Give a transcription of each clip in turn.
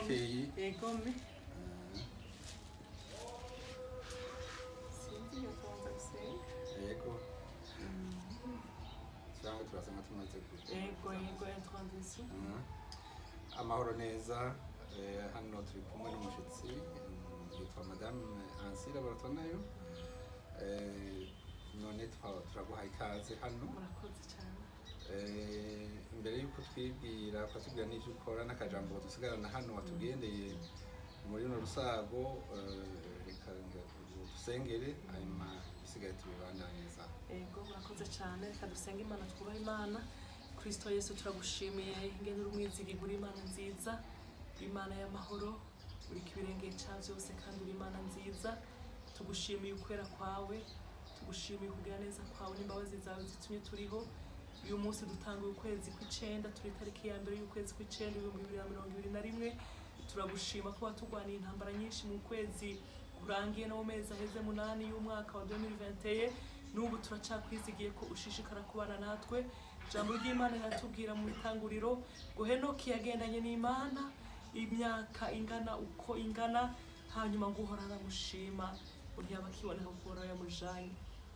Bukeyi. Yegome. Sinzi iyo tubanza gusenga. Yego, cyangwa turasanga tumaze Yego, introduction. Amahoro neza. Hano turi kumwe n'umushitsi yitwa Madame Ansira Baratonayo. None turaguha ikaze hano. Murakoze cyane. Imbere y'uko twibwira, ukatubwira n'ivyo ukora n'akajambo dusigarana hano watugendeye muri runo rusago, reka dusengere, hanyuma ibisigaye tubibandanyiriza. Yego, murakoze cyane. Reka dusenge Imana, twubahe Imana. Kristo Yesu, turagushimiye ingene uri umwizigirwa, uri Imana nziza, Imana y'amahoro, uri kibirengeye ca vyose kandi uri Imana nziza. Tugushimiye ukwera kwawe, tugushimiye ukugira neza kwawe n'imbabazi zawe zitumye turiho uyu munsi. Dutanguye ukwezi kw'icenda, turi itariki ya 1 y'ukwezi kw'icenda 2021. Turagushima ko watugwaniye intambara nyinshi mu kwezi kurangiye no mu mezi aheze 8 y'umwaka wa 2021. N'ubu turacakwizigiye ko ushishikara kubana natwe. Ijambo ry'Imana riratubwira mu itanguriro ngo Henoki yagendanye n'Imana imyaka ingana uko ingana, hanyuma ngo Uhoraho aramushima, ngo ntiyaba akiboneka kuko Uhoraho yamujanye.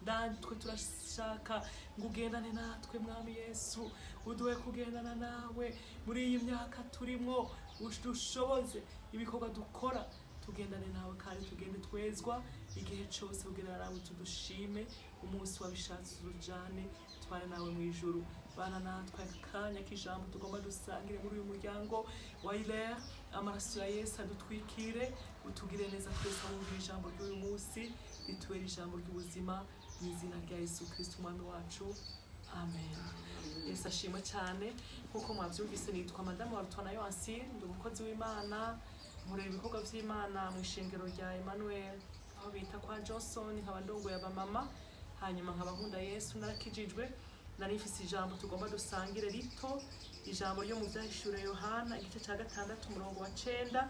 Natwe turashaka ngo ugendane natwe, Mwami Yesu, uduhe kugendana nawe muri iyi myaka turimwo, udushoboze ibikorwa dukora tugendane nawe kandi tugende twezwa igihe cyose. Kugendana nawe tudushime, umunsi wabishatse utujane tubane nawe mu ijuru. Bana natwe aka kanya k'ijambo tugomba dusangire muri uyu muryango wa Hilaire. Amaraso ya Yesu adutwikire, utugire neza twese abumvira ijambo ry'uyu munsi, ritubere ijambo ry'ubuzima, mu izina rya Yesu Kristo Umwami wacu, amen. Yesu ashimwe cyane. Nk'uko mwabyumvise, nitwa Madamu wa Rutwana Yohansine, ndi umukozi w'Imana, nkorera ibikorwa by'Imana mu ishengero rya Emmanuel aho bita kwa Johnson, nkaba ndongoye abamama, hanyuma nkaba nkunda Yesu, narakijijwe. Nari mfise ijambo tugomba dusangire rito, ijambo ryo mu Byahishure Yohana igice cya 6, umurongo wa 9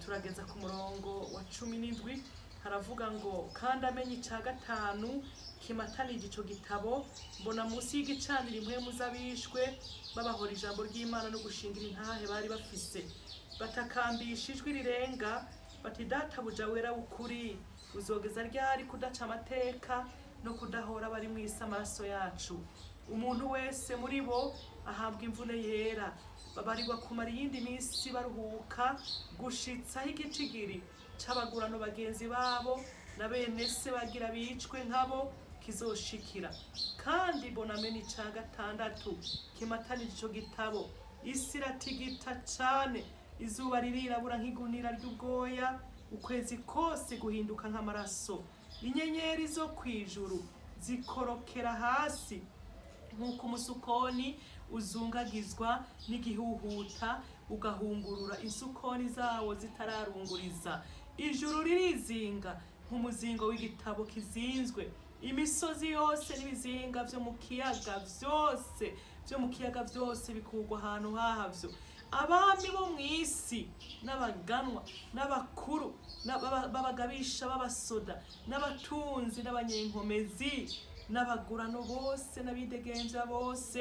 turageza ku murongo wa 17. Haravuga ngo: "Kandi amenye icya gatanu kimatanije ico gitabo, mbona munsi y'igicaniro impwemu z'abishwe babahora ijambo ry'Imana no gushingira intahe bari bafise, batakambisha ijwi rirenga bati: 'Databuja wera w'ukuri, uzogeza ryari kudaca amateka no kudahora bari mu isi amaraso yacu?' Umuntu wese muri bo ahabwa imvune yera, babarirwa kumara iyindi minsi baruhuka, gushitsaho igicigiri c'abagurano bagenzi babo na bene se bagira bicwe nkabo kizoshikira. Kandi bonamena ica gatandatu kimatanije ico gitabo, isi iratigita cane, izuba ririrabura nk'igunira ry'ubwoya, ukwezi kose guhinduka nk'amaraso, inyenyeri zo kw'ijuru zikorokera hasi nk'uko umusukoni uzungagizwa n'igihuhuta ugahungurura insukoni zawo zitararunguriza. Ijuru ririzinga nk'umuzingo w'igitabo kizinzwe, imisozi yose n'ibizinga vyo mu kiyaga vyose bikurwa ahantu havyo. Abami bo mu isi n'abaganwa n'abakuru b'abagabisha b'abasoda n'abatunzi n'abanyenkomezi n'abagurano bose n'abidegemvya bose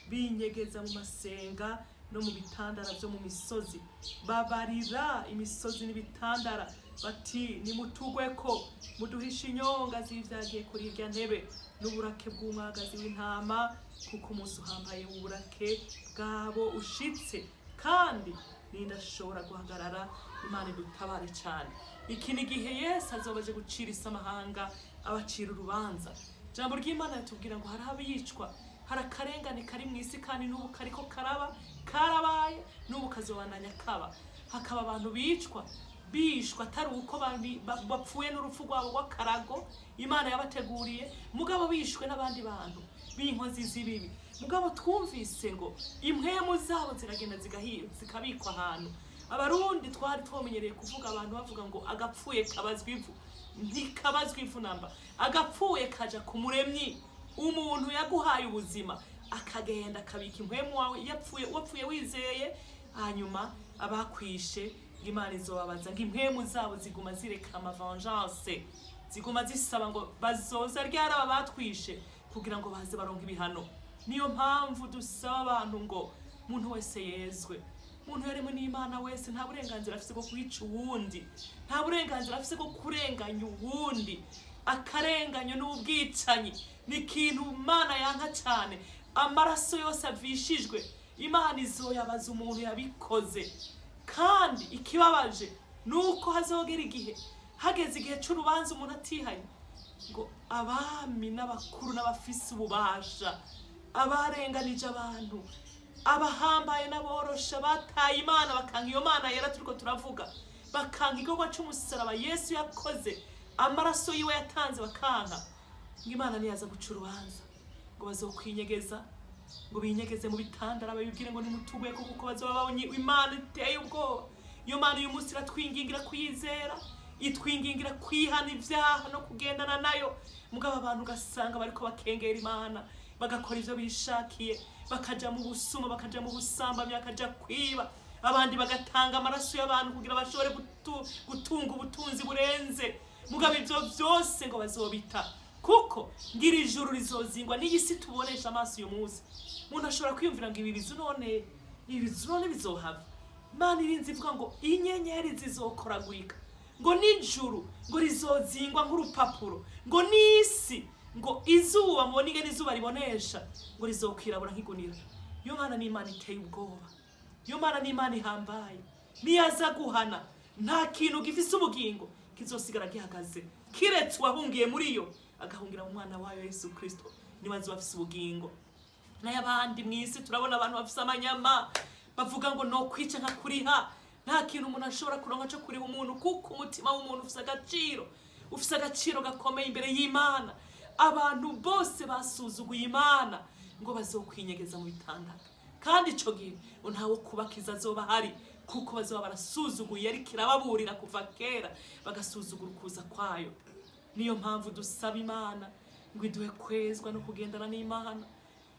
binyegeza mu masenga no mu bitandara vyo mu misozi. Babarira imisozi n'ibitandara bati: 'Nimutugweko, muduhishe inyonga z'ivyagiye kuri irya ntebe n'uburake bw'umwagazi w'intama, kuko umunsi uhambaye w'uburake bwabo ushitse, kandi ninde ashobora guhagarara?' Imana idutabare cyane. Iki ni igihe Yesu azoba aje gucira isi amahanga, abacira urubanza. Ijambo ry'Imana ritubwira ngo hari abicwa, hari akarengane kari mu isi, kandi n'ubu kariko karaba, karabaye, n'ubu kazobandanya kaba. Hakaba abantu bicwa, bishwa atari uko bapfuye n'urupfu rwabo rw'akarago Imana yabateguriye, mugabo bishwe n'abandi bantu b'inkozi z'ibibi. Mugabo twumvise ngo impwemu zabo ziragenda zikabikwa ahantu. Abarundi twari twamenyereye kuvuga, abantu bavuga ngo agapfuye kabazwa ivu. Ntikabazwa ivu namba, agapfuye kaja ku Muremyi. Umuntu yaguhaye ubuzima akagenda akabika impwemu wawe iyo apfuye, wapfuye wizeye, hanyuma abakwishe Imana izobabaza. Ngo impwemu zabo ziguma zireka vengeance, ziguma zisaba ngo bazoza ryaraba batwishe kugira ngo baze baronke ibihano. Niyo mpamvu dusaba abantu ngo umuntu wese yezwe. Umuntu yaremwe n'Imana wese nta burenganzira afise bwo kwica uwundi, nta burenganzira afise bwo kurenganya uwundi. Akarenganyo n'ubwicanyi ni ikintu Imana yanka cyane. Amaraso yose avishijwe, Imana izoyabaza umuntu yabikoze. Kandi ikibabaje ni uko hazogera igihe, hageze igihe c'urubanza, umuntu atihanye, ngo abami n'abakuru n'abafise ububasha, abarenganije abantu, abahambaye n'aborosha, bataye Imana, bakanka iyo Mana yera turiko turavuga, bakanka igikorwa c'umusaraba Yesu yakoze, amaraso yiwe yatanze, bakanka, ngo Imana niyaza guca urubanza, ngo bazokwinyegeza, ngo binyegeze mu bitandara, babibwire ngo nimutugweko, kuko bazoba babonye Imana iteye ubwoba. Iyo Mana uyu munsi iratwingingira kuyizera, itwingingira kwihana ibyaha no kugendana nayo. Mugabo abantu ugasanga bariko bakengera Imana, bagakora ivyo bishakiye, bakaja mu busuma, bakaja mu busambamyi, bakaja kwiba abandi, bagatanga amaraso y'abantu kugira bashobore gutunga ubutunzi burenze. Mugabo ivyo vyose ngo bazobita, kuko ngira ijuru rizozingwa n'iyi si tubonesha amaso uyu munsi. Umuntu ashobora kwiyumvira ngo ibi bizu none, ibi bizu none bizohava. Imana irinze ivuga ngo inyenyeri zizokoragurika, ngo n'ijuru ngo rizozingwa nk'urupapuro, ngo n'isi, ngo izuba mubona ingene izuba ribonesha, ngo rizokwirabura nk'igunira. Iyo Mana ni Imana iteye ubwoba, iyo Mana ni Imana ihambaye. Niyaza guhana, nta kintu gifise ubugingo kizosigara gihagaze, kiretse uwahungiye muri yo, agahungira mu mwana wayo Yesu Kristo, niwe azoba afise ubugingo. N'ayabandi mu isi turabona abantu bafise amanyama, bavuga ngo no kwica nka kuriha. Nta kintu umuntu ashobora kuronka cyo kuriha umuntu, kuko umutima w'umuntu ufise agaciro, ufise agaciro gakomeye imbere y'Imana. Abantu bose basuzuguye Imana ngo bazokwinyegeza mu bitandara, kandi ico gihe ngo ntawo kubakiza azoba ahari, kuko bazoba barasuzuguye, ariko irababurira kuva kera, bagasuzugura ukuza kwayo. Niyo mpamvu dusaba Imana ngo iduhe kwezwa no kugendana n'Imana,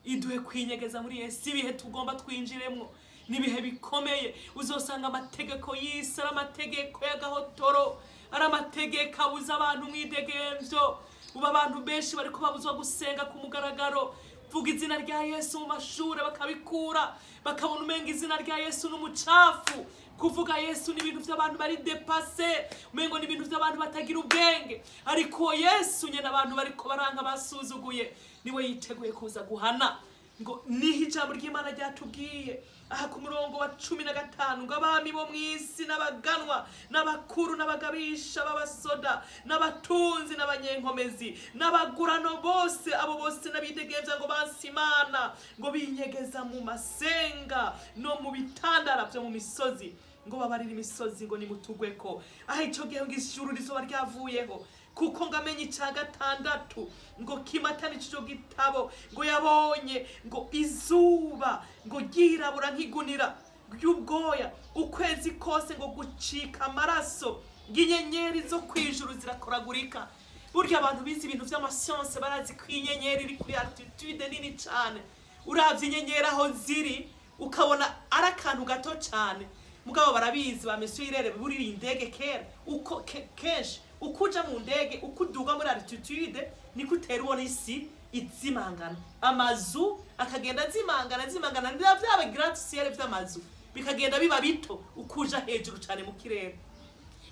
iduhe kwinyegeza muri Yesu. Ibihe tugomba twinjiremwo n'ibihe bikomeye. Uzosanga amategeko y'isi ari amategeko y'agahotoro, ari amategeko abuza abantu umwidegemvyo. Ubu abantu benshi bariko babuzwa gusenga ku mugaragaro, vuga izina rya Yesu mu mashuri bakabikura, bakabona umenga izina rya Yesu n'umucafu. Kuvuga Yesu ni ibintu by'abantu bari dépassés, umengo ni ibintu by'abantu batagira ubwenge. Ariko uwo Yesu nyene abantu bariko baranka, basuzuguye, niwe yiteguye kuza guhana. Ngo niho ijambo ry'Imana ryatubwiye aha ku murongo wa 15, ngo abami bo mu isi n'abaganwa n'abakuru n'abagabisha b'abasoda n'abatunzi n'abanyenkomezi n'abagurano bose, abo bose n'abidegemvya, ngo banse Imana, ngo binyegeza mu masenga no mu bitandara vyo mu misozi, ngo babarire imisozi ngo nimutugweko. Aho ico gihe ngo ijuru rizoba ryavuyeho, kuko ngo amenye icya gatandatu ngo kimatana ico gitabo, ngo yabonye ngo izuba ngo ryirabura nk'igunira ry'ubwoya, ukwezi kose ngo gucika amaraso, ngo inyenyeri zo kwijuru zirakoragurika. Burya abantu bize ibintu vy'amasiyanse barazi ko inyenyeri iri kuri altitude nini cane. Uravye inyenyeri aho ziri, ukabona ari akantu gato cane. Mugabo barabizi ba mesirere burira indege kera, uko kenshi uko uja mu ndege, uko uduga muri altitude, niko utera ubona isi izimangana, amazu akagenda azimangana azimangana, biba vyaba gratte-ciel vy'amazu bikagenda biba bito uko uja hejuru cane mu kirere.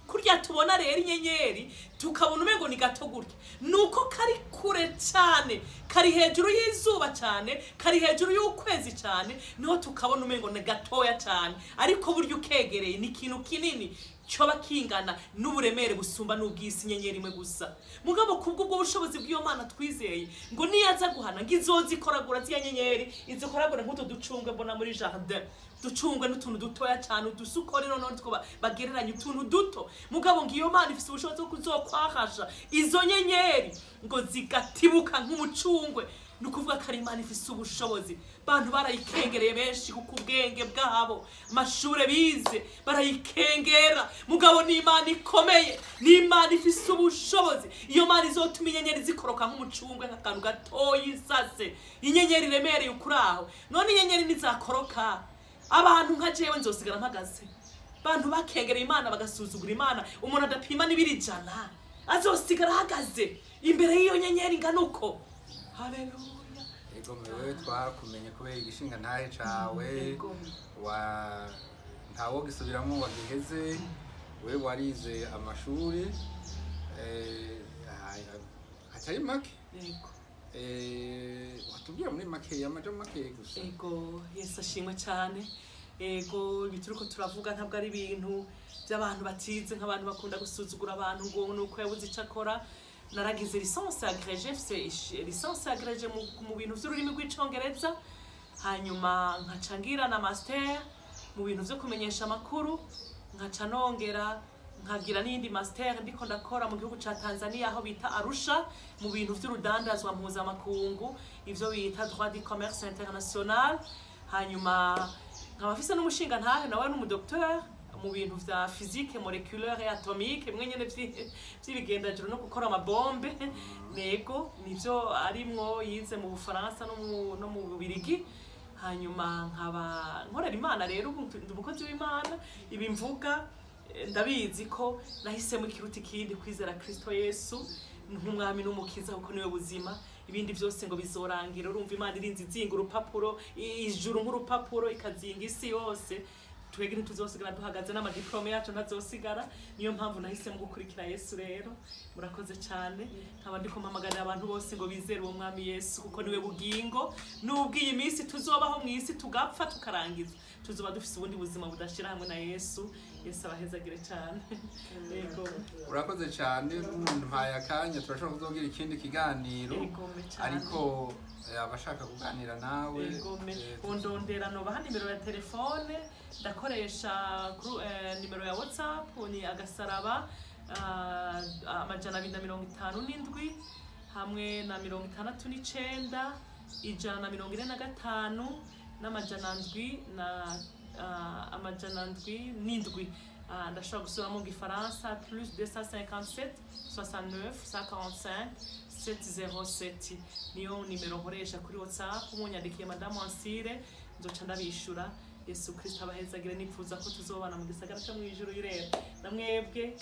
Kurya tubona rero inyenyeri, tukabona umengo ni gato gutya, nuko kari kure cyane, kari hejuru y'izuba cyane, kari hejuru y'ukwezi cyane, niho tukabona umengo ni gatoya cyane. Ariko burya ukegereye ni ikintu kinini, cyoba kingana n'uburemere busumba n'ubw'isi, inyenyeri imwe gusa. Mugabo kubw'ubwo bushobozi bw'iyo Mana twizeye, ngo niyaza guhana, ngo izozikoragura ziriya nyenyeri, izikoragura nk'utu ducungwe mbona muri jardin, ducungwe n'utuntu dutoya cyane, udusukori noneho two bagereranya utuntu duto. Mugabo ngo iyo Mana ifise ubushobozi bwo kuzokwahasha izo nyenyeri, ngo zigatibuka nk'umucungwe. Ni ukuvuga ko ari Imana ifise ubushobozi. Bantu barayikengereye benshi, kuko ubwenge bwabo, amashure bize, barayikengera. Mugabo ni Imana ikomeye, ni Imana ifise ubushobozi. Iyo Mana izotuma inyenyeri zikoroka nk'umucungwe, nk'akantu gatoya, isase inyenyeri iremereye ukuri aho. None inyenyeri nizakoroka, abantu nka jewe nzosigara mpagaze? Bantu bakengereye Imana, bagasuzugura Imana, umuntu adapima n'ibiri 100 azosigara ahagaze imbere y'iyo nyenyeri ingana uko? Haleluya! Ego, mewe twakumenye kubera igishinga ntahe cawe. Ego. Wa Ntawogisubiramo ngo agiheze. We warize amashuri atari make. Yego. Watubwira muri make, amaja make gusa. Ego, Yesu ashimwe cyane. Ego, ibi turiko turavuga ntabwo ari ibintu by'abantu batize, nk'abantu bakunda gusuzugura abantu ngo nuko yabuze icyo akora. Naragize licence agrégée, mfise licence agrégée mu bintu vy'ururimi rw'Icongereza, hanyuma nkaca ngira na master mu bintu vyo kumenyesha amakuru, nkaca nongera nkagira n'iyindi master ndiko ndakora mu gihugu ca Tanzania, aho bita Arusha, mu bintu vy'urudandazwa mpuzamakungu, ivyo bita droit du commerce international. Hanyuma nkaba mfise n'umushinga ntahe, nawe n'umudocteur mu bintu vya physique moléculaire et atomique, bimwe nyene vy'ibigendajuru no gukora amabombe. Nego, nivyo arimwo, yize mu Bufaransa no mu Bubirigi. Hanyuma nkaba nkorera Imana rero, ubu ndi umukozi w'Imana. Ibi mvuga ndabizi ko nahisemo ikiruta ikindi, kwizera Kristo Yesu nk'umwami n'umukiza, kuko niwe buzima. Ibindi byose ngo bizorangira. Urumva, Imana irinze izinga urupapuro, ijuru nk'urupapuro, ikazinga isi yose, twebwe ntituzosigara duhagaze, n'amadiplome yacu ntazosigara. Niyo mpamvu nahisemo gukurikira Yesu. Rero murakoze cyane. Nkaba ndiko mpamagarira abantu bose ngo bizere uwo mwami Yesu, kuko niwe bugingo. Nubwo iyi minsi tuzobaho mu isi tugapfa tukarangiza, tuzoba dufise ubundi buzima budashira hamwe na Yesu. Yesu abahezagire cyane. Yego. Urakoze cyane. Mpaye akanya, turashobora kuzogira ikindi kiganiro. Egome cyane. Ariko abashaka kuganira nawe, Egome, undondera, nobaha nimero ya telefone ndakoresha kuri nimero ya WhatsApp ni agasaraba 257 hamwe na 69 145 n'amajana 7 na 707. Ndashobora gusubiramo mu Gifaransa: plus 257 69 145 707. Niyo nimero nkoresha kuri WhatsApp. Munyandikiye Madamu Ansire, nzoca ndabishura. Yesu Kristo abahezagire. Nipfuza ko tuzobana mu gisagara cyo mu ijuru. Rero na mwebwe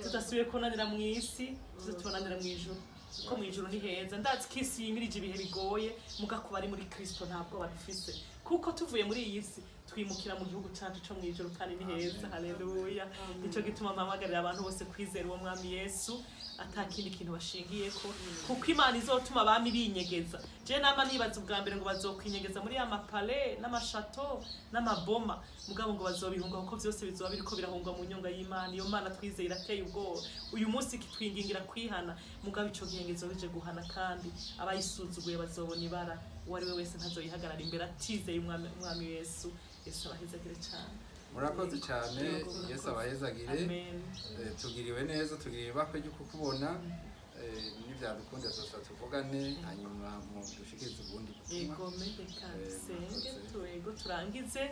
tudasubiye kubonanira mu isi, tuze tubonanira mu ijuru, kuko mu ijuru ni heza. Ndazi ko isi yimirije ibihe bigoye, muga kuba ari muri Kristo ntabwo badufise, kuko tuvuye muri iyi si twimukira mu gihugu cyacu cyo mu ijuru, kandi ni heza. Haleluya! Nicyo gituma mpamagarira abantu bose kwizera uwo mwami Yesu ata kindi kintu bashingiyeko, kuko Imana izotuma abami binyegeza. Je nama nibaza ubwa mbere ngo bazokwinyegeza muri ya mapalais n'amachâteaux n'amaboma, mugabo ngo bazobihunga, kuko vyose bizoba biriko birahunga mu nyonga y'Imana. Iyo Mana twizeye irateye ubwoba. Uyu munsi kitwingingira kwihana, mugabo ico gihe ngo izoba ije guhana, kandi abayisuzuguye bazobona ibara. Uwo ari we wese ntazoyihagarara imbere atizeye umwami Yesu. Yesu abahezagire cyane. Murakoze cyane. Yego, murakoze. Yesu abahezagire. Amen. Tugiriwe neza, tugiriwe ibakwe ryo kukubona. Nivyadukunda tuzosa tuvugane, hanyuma dushikirize ubundi butumwa. Yego, reka dusenge. Murakoze. Turego turangize.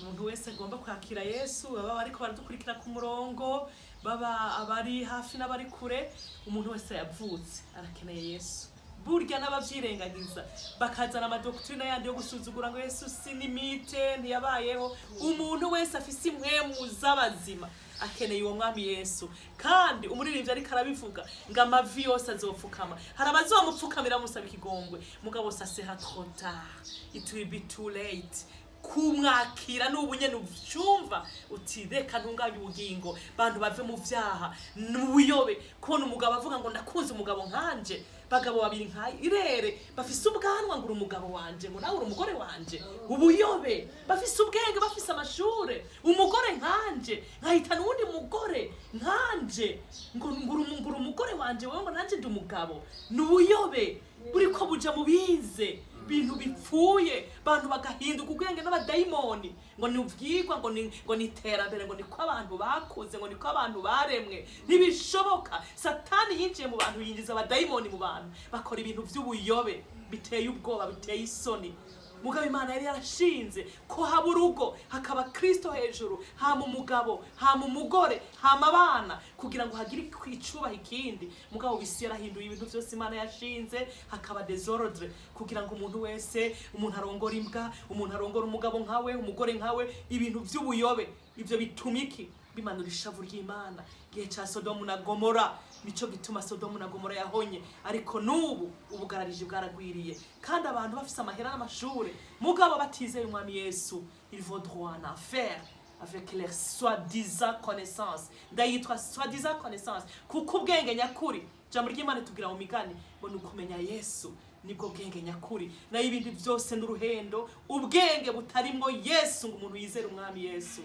Umuntu wese agomba kwakira Yesu, baba bariko baradukurikira ku murongo, baba abari hafi n'abari kure, umuntu wese yavutse arakeneye Yesu. Burya n'abavyirengagiza bakazana amadoctrine yandi yo gusuzugura ngo Yesu si nimite, ntiyabayeho, umuntu wese afise impwemu z'abazima akeneye uwo mwami Yesu. Kandi umuririmbyi ariko arabivuga ngo amavi yose azopfukama, hari abazomupfukamira bamusaba ikigongwe. Mugabo ça sera trop tard, it will be too late. Kumwakira n'ubu nyene uvyumva uti: "Reka ntunganye ubugingo." Bantu bave mu vyaha n'ubuyobe. Kubona umugabo avuga ngo ndakunze umugabo nkanje, bagabo babiri nka irere bafise ubwanwa, ngo uri umugabo wanje, ngo nawe uri umugore wanje, ubuyobe. Bafise ubwenge, bafise amashure, umugore nkanje nkahitana uwundi mugore nkanje, ngo uri umugore wanje wewe, ngo nanje ndi umugabo, ni ubuyobe buriko buja mu bize bintu bipfuye. Bantu bagahinduka ubwenge n'abadayimoni, ngo ni uvyigwa, ngo ni iterambere, ngo niko abantu bakuze, ngo niko abantu baremwe. Ntibishoboka. Satani yinjiye mu bantu, yinjiza abadayimoni mu bantu, bakora ibintu vy'ubuyobe biteye ubwoba, biteye isoni. Mugabo Imana yari yarashinze ko haba urugo, hakaba Kristo hejuru, hama umugabo, hama umugore, hama abana, kugira ngo hagire icubaha ikindi. Mugabo isi yarahinduye ibintu byose Imana yashinze, hakaba désordre, kugira ngo umuntu wese, umuntu arongora imbwa, umuntu arongora umugabo nkawe, umugore nkawe, ibintu by'ubuyobe. Ibyo bituma iki? Bimanura ishavu ry'Imana. Igihe cya Sodomu na Gomora, nico gituma Sodomu na Gomora yahonye. Ariko n'ubu ubugarariji bwaragwiriye, kandi abantu bafise amahera n'amashure, mugabo batizeye umwami Yesu, ils vont droit en enfer. Avec les soi-disant connaissance, ndayitwa soi-disant connaissance, kuko ubwenge nyakuri, ijambo ry'Imana tubwira mu Migani ngo ni ukumenya Yesu, nibwo bwenge nyakuri, nayo ibindi byose n'uruhendo. Ubwenge butarimwo Yesu, ngo umuntu yizere Umwami Yesu.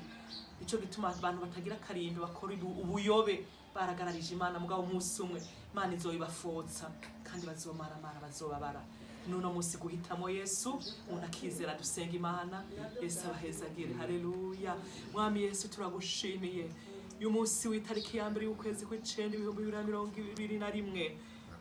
Nico gituma abantu batagira akarimbi bakora ubuyobe, baragararije Imana. Mugabo umunsi umwe Imana izoyibafotsa, kandi bazomaramara, bazobabara. Nuno munsi guhitamo Yesu, umuntu akizera. Dusenga Imana. Yesu abahezagire. Haleluya. Mwami Yesu, turagushimiye uyu munsi w'itariki ya 1 y'ukwezi kw'icenda 2021.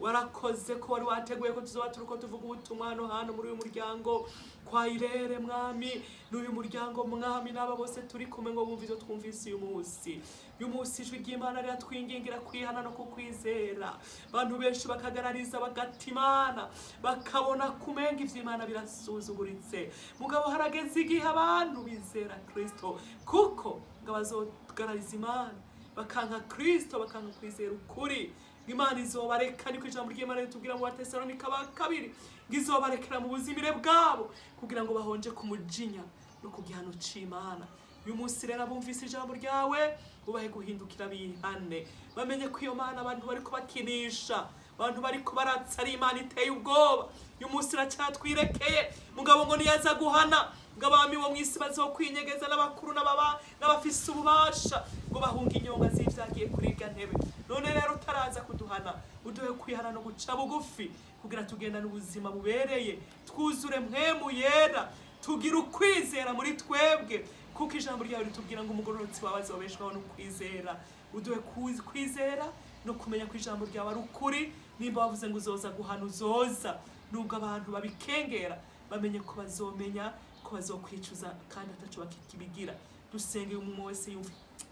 Warakoze ko wari wateguye ko tuzoba turiko tuvuga ubutumwa hano hano muri uyu muryango kwa Irere, Mwami, n'uyu muryango, Mwami, n'aba bose turi kumwe, ngo bumve ivyo twumvise uyu munsi. Uyu munsi ijwi ry'Imana riratwingingira kwihana no kukwizera. Abantu benshi bakagarariza, bagata Imana, bakabona kumenga ivy'Imana birasuzuguritse. Mugabo harageze igihe abantu bizera Kristo, kuko ngo abazogarariza Imana, bakanka Kristo, bakanka kwizera ukuri, Imana izobareka. Niko ijambo ry'Imana ritubwira mu Batesalonika ba kabiri, ngo izobarekera mu buzimire bwabo kugira ngo bahonje ku mujinya no ku gihano c'Imana. Uyu munsi rero abumvise ijambo ryawe, ubahe guhindukira, bihane, bamenye ko iyo Mana abantu bariko bakinisha, abantu bariko baratsa, ari Imana iteye ubwoba. Uyu munsi iracyatwirekeye, mugabo ngo niyaza guhana, ngo abami bo mw'isi bazokwinyegeza, n'abakuru n'ababa n'abafise ububasha, ngo bahunge inyonga z'ivyagiye kuri irya ntebe. None rero utaraza kuduhana, uduhe kwihana no guca bugufi, kugira tugendane ubuzima bubereye, twuzure Mpwemu Yera, tugira ukwizera muri twebwe, kuko ijambo ryawe ritubwira ngo umugororotsi wawe azobeshwaho no kwizera. Uduhe kwizera no kumenya ko ijambo ryawe ari ukuri. Nimba wavuze ngo uzoza guhana, uzoza. Nubwo abantu babikengera, bamenye ko bazomenya ko bazokwicuza kandi ataco bakibigira. Dusengeye umuntu wese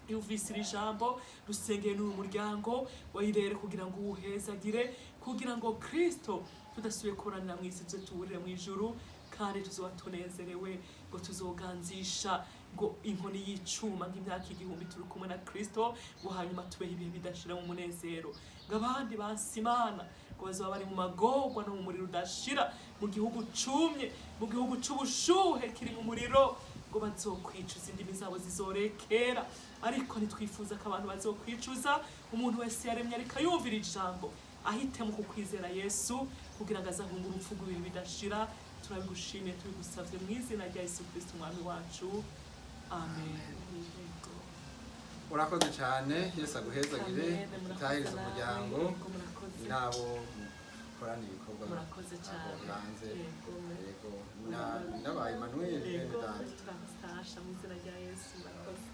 yumvise iri jambo, dusengeye n'uyu muryango wa Irere, kugira ngo uwuhezagire, kugira ngo Kristo tudasubiye kuburanira mu isi, tuze tuwurire mu ijuru, kandi tuzoba tunezerewe, ngo tuzoganzisha ngo inkoni y'icuma nk'imyaka 1000 turi kumwe na Kristo, ngo hanyuma tubeho ibihe bidashira mu munezero. Ngo abandi banse Imana, ngo bazoba bari mu magorwa no mu muriro udashira, mu gihugu cumye, mu gihugu c'ubushuhe kiri mu muriro, ngo bazokwicuza, indimi zabo zizorekera. Ariko ntitwifuza ko abantu bazokwicuza. Umuntu wese yaremye ariko yumvira ijambo, ahitemo kukwizera Yesu, kugira ngo azahunge urupfu rw'ibihe bidashira. Turabigushimiye, tubigusavye mu izina rya Yesu Kristo Umwami wacu, amen. Urakoze cyane, Yesu aguhezagire. Amen, murakoze. Utahiriza Nawe, umuryango yego, murakoze. N'abo mukorana ibikorwa Murakoze aho cyane. hanze. Yego. Yego, n'aba Emmanuel bene Yego. data. Turabatasha mu izina rya Yesu. Murakoze.